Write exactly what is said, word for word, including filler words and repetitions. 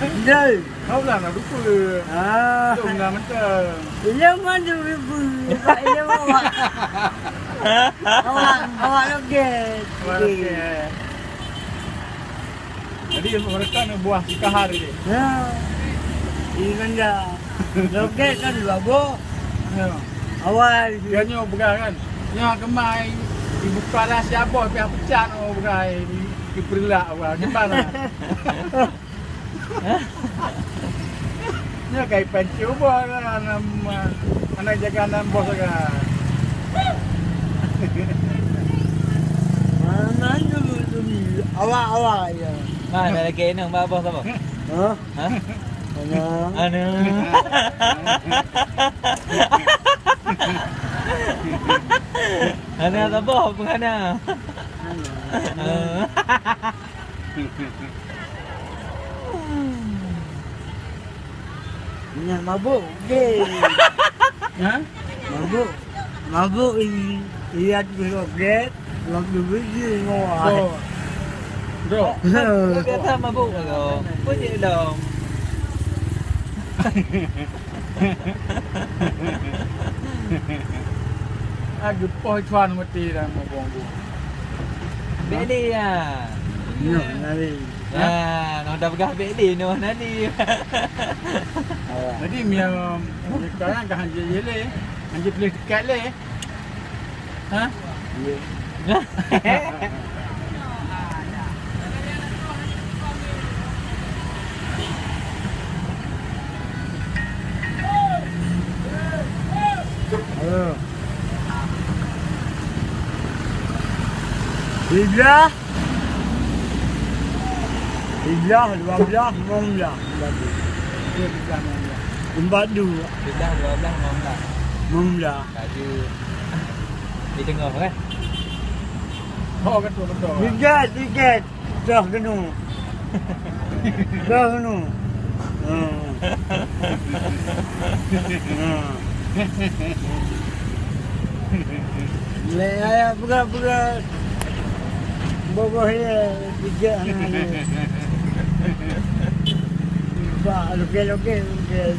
Ndai. Kau lah nak lupa. Ah. Jom lah mentang. Ilmu mana lupa? Ilmu awak. Awak, awak loket. Awak loket. Jadi mereka ni buah sikahar je. Ya. Ini kan dah. Loket kan dua boh. Ya. Awal. Dia nyoe peugah kan. Nyoe kemai dibuka lah siapa pihak pecat oh peugah di, di Perlak awal. Gimana? Nyoe kai pancing ubah kan, anak, anak jaga anak bos kan. Mana dulu, dulu. Awak, awak ya. Mana lagi ni, Mak Bos apa? Hah? Hah? Mana? Ana. Ana apa? Bukan ana. Ana. Ah. Nyan mabuk, geh. Ha? Mabuk. Mabuk i-, iya tu roget, lom dulu je ngoh. Oh. Bro. Biasa mabuk tu. Apa je dong? Ah, geupoh cuan meuti dalam mabong tu. Bek lé ya. Nyoh, nari. Ya, noh dah peugah bek lé, noh nari. Jadi, mia, mia sekarang dah hanjeuet lé, hanjeuet pilih tiket lé. Ha? Iya. Halo. Tiga. Tiga, dua belas, lima belas. Empat dua. Tiga, dua belas, lima belas. Lima belas. Laju di tengah, kan? Oh, betul, betul. Tiga tiket. Dah kena. Dah kena. Ha. Ha. Lé ayah peugah-peugah. Boboh ye, bijak hana ye. Ba, lokal-lokal, lokal.